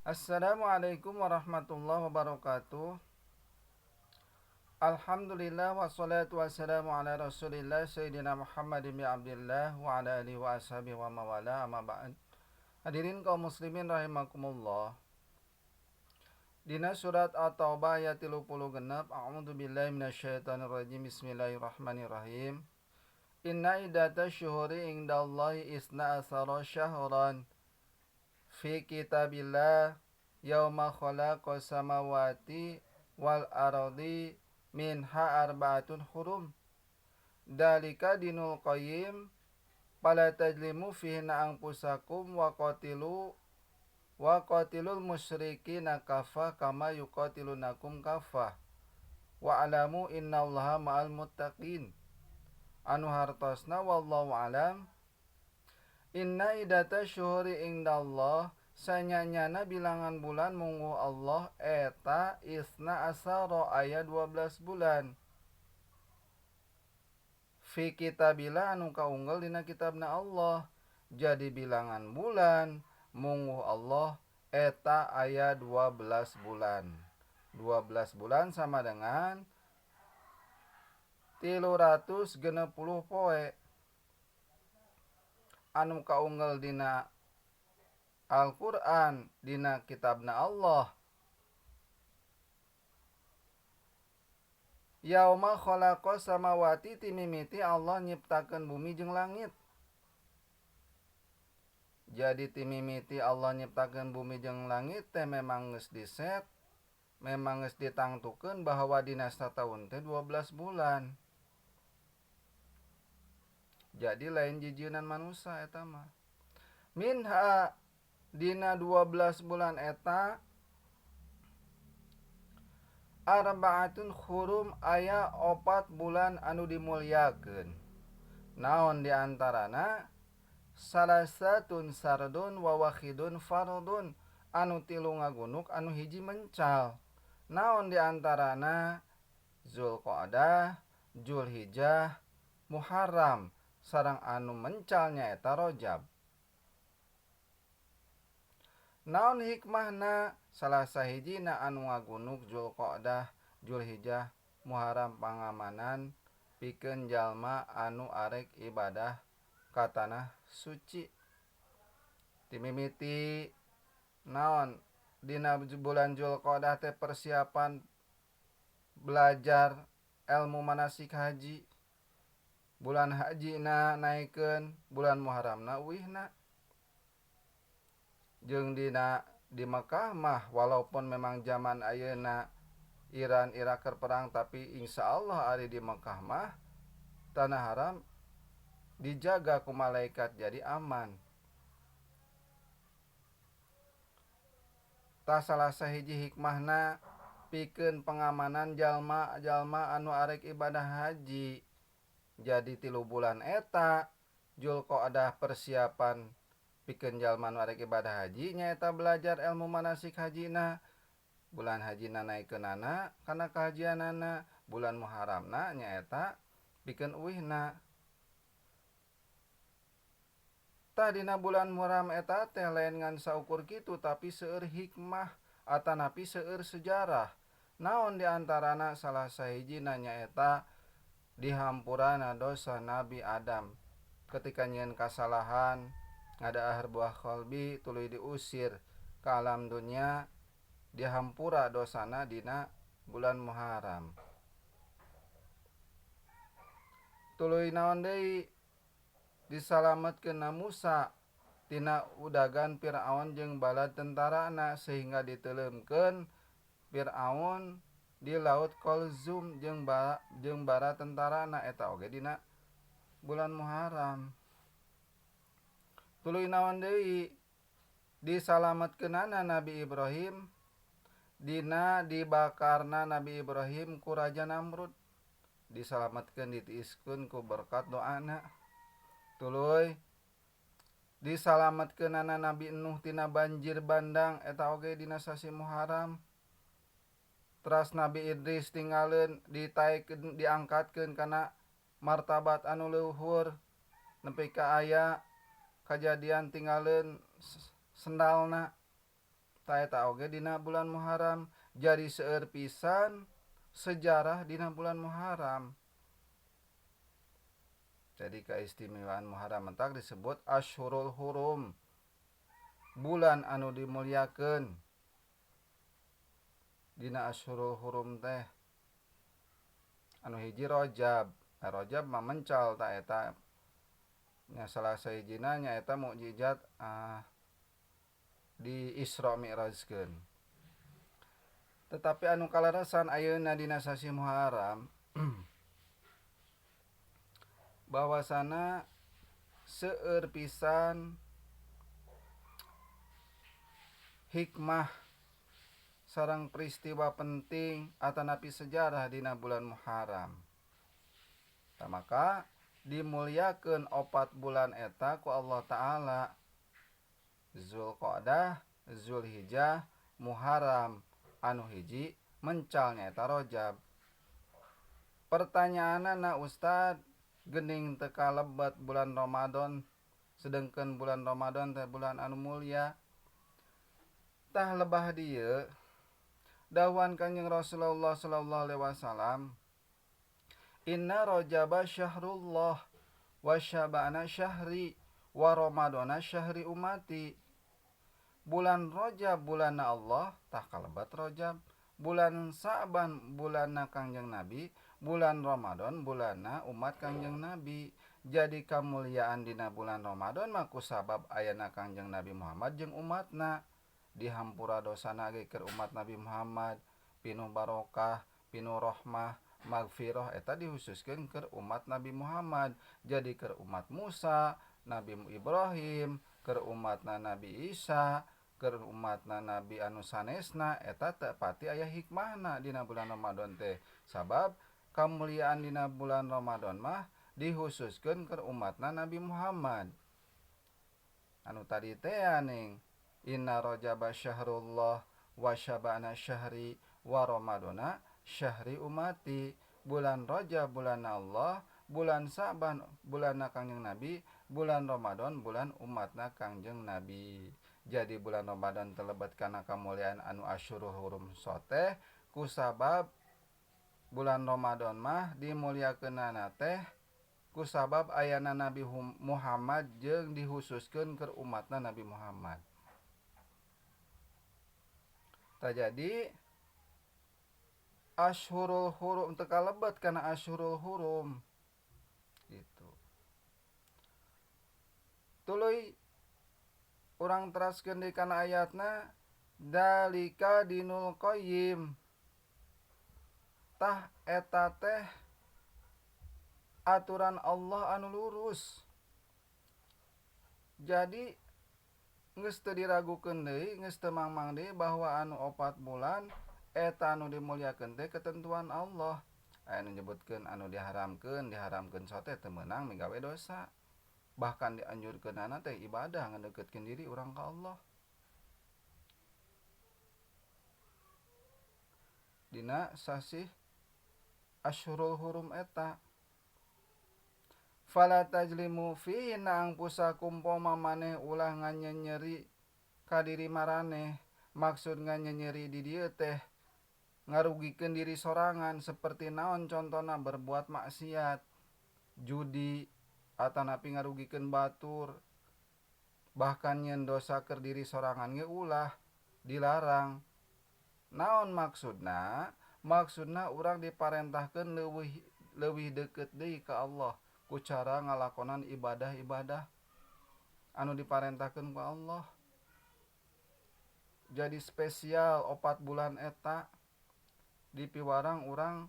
Assalamualaikum warahmatullahi wabarakatuh. Alhamdulillah wassalatu wassalamu ala Rasulillah Sayyidina Muhammad bin Abdillah wa ala alihi wa ashabihi wa mawala, amma ba'd. Hadirin kaum muslimin rahimakumullah. Dina surat At-Taubah ayat 36, a'udzu billahi minasyaitonir rajim, bismillahirrahmanirrahim. Inna iddata syuhuri indallahi isna asara syahran fi kitabillah yauma khalaqa samawati wal ardi minha arba'atun hurum dalika dinul qayyim fala tajlimu fihinna anfusakum wa qatilu wa qatilul musyrikina kafah kama yuqatilunakum kafah wa alamu innallaha ma'al muttaqin. Anu hartosna wallahu alam. Inna idata syuhuri indallah sanyanyana bilangan bulan mungguh Allah eta isna asara aya 12 bulan. Fi kitabillah anu kaunggel dina kitabna Allah. Jadi bilangan bulan mungguh Allah eta aya 12 bulan. 12 bulan sama dengan 360 poe. Anu kaunggel dina Al-Qur'an dina kitabna Allah. Yauma khalaqa samawati timimiti Allah nyiptakeun bumi jeung langit. Jadi timimiti Allah nyiptakeun bumi jeung langit teh memang geus diset, memang geus ditangtukeun bahwa dina sataun teh 12 bulan. Jadi lain jijieunan manusia eta mah. Minha dina 12 bulan eta arba'atun hurum aya 4 bulan anu dimulyakeun. Naon diantarana? Salasatun sardun wa wahidun fardun, anu 3 ngagunuk anu 1 mencal. Naon diantarana? Zulqa'dah, Zulhijjah, Muharram, sareng anu mencal nyaeta Rajab. Naon hikmahna? Salah sahijina anu ngagunuk Zulqa'dah, Zulhijjah, Muharram pangamanan pikeun jalma anu arek ibadah ka tanah suci. Timimiti naon dina bulan Zulqa'dah teh persiapan belajar ilmu manasik haji. Bulan hajina naikeun, bulan Muharramna uihna. Jeung dina di Mekah mah walaupun memang zaman ayeuna Iran Irak keur perang, tapi insyaallah ari di Mekah mah tanah haram dijaga ku malaikat jadi aman. Tah salah sahiji hikmahna pikeun pengamanan jalma-jalma anu arek ibadah haji. Jadi 3 bulan eta Zulqa'dah persiapan pikeun jalma anu arek ibadah haji nyaeta belajar ilmu manasik hajina. Bulan hajina naikeunana kana kahajianana, bulan Muharramna nyaeta pikeun uihna. Tah dina bulan Muharram eta teh lain ngan saukur kitu tapi seueur hikmah atanapi seueur sejarah. Naon diantarana? Salah sahijina nyaeta dihampurana dosa Nabi Adam ketika nyieun kasalahan ngadaahar buah kholbi tuluy diusir ke alam dunia, dihampura dosana dina bulan Muharram. Tuluy naon deui? Disalametkeun Musa tina udagan Firaun jeung bala tentarana sehingga diteuleumkeun Firaun di laut Kolzum jeung bara tentarana eta oge dina bulan Muharram. Tuluy naon deui? Disalametkeunana Nabi Ibrahim dina dibakarna Nabi Ibrahim ku Raja Namrud. Disalametkeun ditiiskeun ku berkat doana. Tuluy disalametkeunana Nabi Nuh tina banjir bandang eta oge dina sasi Muharram. Teras Nabi Idris tinggaleun ditaikeun diangkatkeun kana martabat anu luhur nepi ka aya kajadian tinggaleun sendalna. Tah eta oge dina bulan Muharram. Jadi seueur pisan sejarah dina bulan Muharram. Jadi keistimewaan Muharram entak disebut Asyhurul Hurum, bulan anu dimuliakeun. Dina Asyhurul Hurum teh anu hiji Rajab. Nah, Rajab mah mencal ta eta nya, salah sahijina nyaeta mukjizat di Isra Mi'rajkeun. Tetapi anu kaleresan ayeuna dina sasi Muharram bahwasana seueur pisan hikmah sareng peristiwa penting atanapi sejarah dina bulan Muharram. Tah, maka dimuliakeun 4 bulan eta ku Allah Ta'ala, Zulqa'dah, Zulhijjah, Muharram, anu hiji mencal nyaeta Rajab. Pertanyaanana, Ustad, gening teu kalebet bulan Ramadan, sedengkeun bulan Ramadan teh bulan anu mulia. Tah, lebah dieu dawuhan Kanjeng Rasulullah sallallahu alaihi wasallam, Inna Rajaba syahrullah wa syabana syahri wa Ramadana syahri umati. Bulan Rajab bulanna Allah, tah kalebet Rajab. Bulan Sa'ban bulanna Kangjeng Nabi, bulan Ramadan bulanna umat Kangjeng Nabi. Jadi kamuliaan dina bulan Ramadan mah kusabab ayana Kangjeng Nabi Muhammad jeung umatna. Dihampura dosana ge keur umat Nabi Muhammad, pinuh barokah, pinuh rahmah, magfirah eta dihususkeun keur umat Nabi Muhammad. Jadi keur umat Musa, Nabi Ibrahim, keur umatna Nabi Isa, keur umatna Nabi anu sanesna eta teu pati aya hikmahna dina bulan Ramadan teh. Sabab kamuliaan dina bulan Ramadan mah dihususkeun keur umatna Nabi Muhammad. Anu tadi teh ning Inna Rajaba syahrullah wa syabana syahri wa Ramadana syahri umati. Bulan Rajab bulan Allah, bulan Sa'ban bulan Kangjeng Nabi, bulan Ramadan bulan umatna Kangjeng Nabi. Jadi bulan Ramadan telebet kana kamuliaan anu Asyhurul Hurum soteh kusabab bulan Ramadan mah dimuliakeunana teh kusabab ayana Nabi Muhammad jeung dihususkeun keur umatna Nabi Muhammad. Tah, jadi Asyhurul Hurum teu kalebet kana Asyhurul Hurum gitu. Tuluy urang teraskeun deui kana ayatna, dalika dinul qayyim. Tah eta teh aturan Allah anu lurus. Jadi geus teu diragukeun deui, geus teu mangmang deui bahwa anu 4 bulan eta anu dimuliakeun teh ketentuan Allah. Aya nu nyebutkeun anu diharamkeun, diharamkeun sote teu meunang migawe dosa. Bahkan dianjurkeunana teh ibadah ngadeukeutkeun diri urang ka Allah. Dina sasih Asyhurul Hurum eta fala tajlimu fihi anfusakum, poma maneh ulah nganyenyeri ka diri maraneh. Maksud nganyenyeri di dieu teh ngarugikeun diri sorangan, seperti naon contona berbuat maksiat, judi, atanapi ngarugikeun batur, bahkan nyeun dosa keur diri sorangan ge ulah, dilarang. Naon maksudna? Maksudna urang diparentahkeun leuwih deukeut deui ka Allah ku cara ngalakonan ibadah-ibadah anu diparentahkeun ku Allah. Jadi spesial 4 bulan eta dipiwarang urang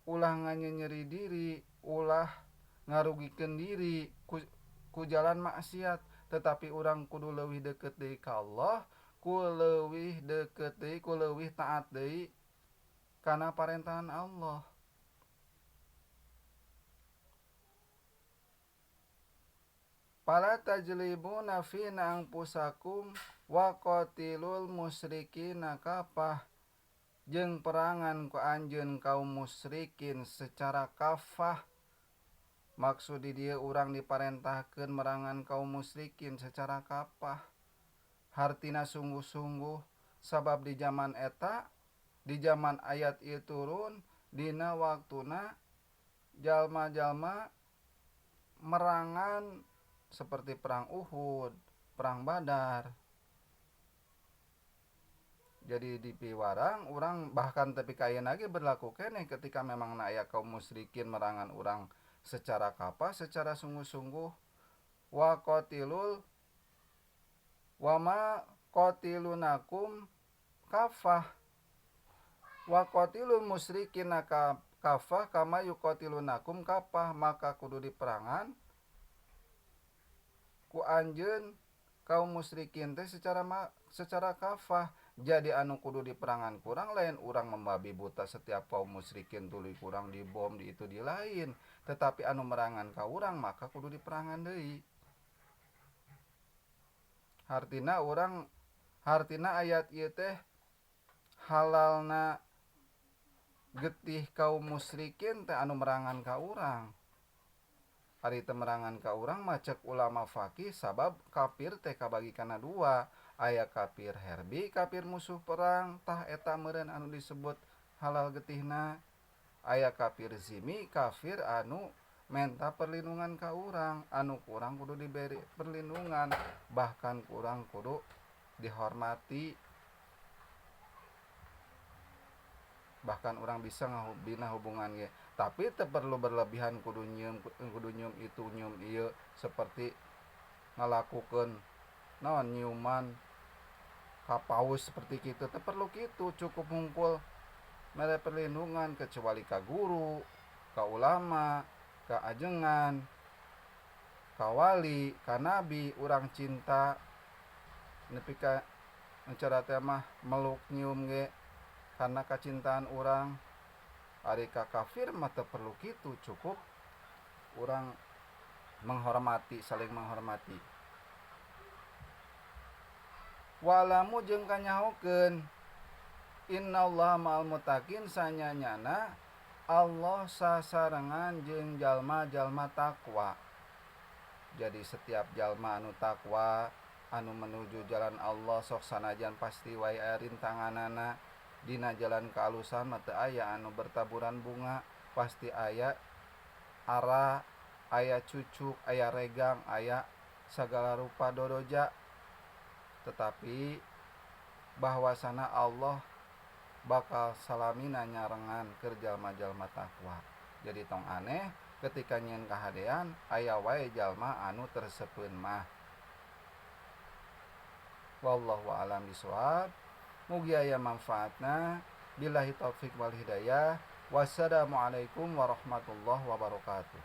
ulah nganyenyeri diri, ulah ngarugikeun diri ku jalan maksiat, tetapi urang kudu leuwih deukeut deui ka Allah, ku leuwih deukeut deui, ku leuwih taat deui kana parentahan Allah. Fala tajlibuna fina anfusakum wa qatilul musyrikina kafah, jeung perangan ku anjeun kaum musyrikin secara kafah. Maksud di dieu urang diparentahkeun merangan kaum musyrikin secara kafah. Hartina sungguh-sungguh sabab di zaman eta, di zaman ayat ieu turun, dina waktuna jalma-jalma merangan seperti perang Uhud, perang Badar. Jadi di piwarang urang bahkan tepi ka ayeuna ge berlaku keneh ketika memang aya kaum musyrikin merangan urang secara kafah, secara sungguh-sungguh. Wa qatilul wa ma qatilunakum kafah wa qatilul musyrikina kafah kama yuqatilunakum kafah, maka kudu diperangan ku anjeun kaum musyrikin teh secara kafah. Jadi anu kudu diperangan kurang lain urang membabi buta setiap kaum musyrikin tuluy kurang dibom di itu di lain, tetapi anu merangan ka urang maka kudu diperangan deui. Hartina urang, hartina ayat ieu teh halalna getih kaum musyrikin teh anu merangan ka urang. Ari teu merangan ka urang mah cek ulama fakih sabab kafir teh kabagi kana dua, aya kafir herbi, kafir musuh perang, tah eta meureun anu disebut halal getihna. Aya kafir zimi, kafir anu menta perlindungan ka urang, anu kurang kudu diberi perlindungan, bahkan kurang kudu dihormati, bahkan orang bisa ngabina hubungan ge, tapi teu perlu berlebihan kudu nyium, kudu nyium itu nyium ieu seperti ngalakukeun naon nyiuman ka paus seperti kitu, teu perlu kitu, cukup hungkul mere perlindungan kecuali ka guru, ka ulama, ka ajengan, ka wali, ka nabi, urang cinta nepi ka cara teh mah meluk nyium ge karena kacintaan urang. Ari ka kafir mah teu perlu kitu, cukup urang menghormati, saling menghormati. Walamu jeung kanyahokeun innallaha ma'al muttaqin, sanyanyana Allah sasarengan jeung jalma-jalma takwa. Jadi setiap jalma anu takwa anu menuju jalan Allah sok sanajan pasti wae aya rintanganana. Dina jalan kealusan mah teu aya anu bertaburan bunga, pasti aya ara, aya cucuk, aya regang, aya sagala rupa doroja. Tetapi bahwasana Allah bakal salamina nyarengan keur jalma-jalma takwa. Jadi tong aneh ketika nyieun kahadean aya wae jalma anu tersepeun mah. Wallahu a'lam bishawab. Mugi aya manfaatna. Billahi taufik wal hidayah. Wassalamualaikum warahmatullahi wabarakatuh.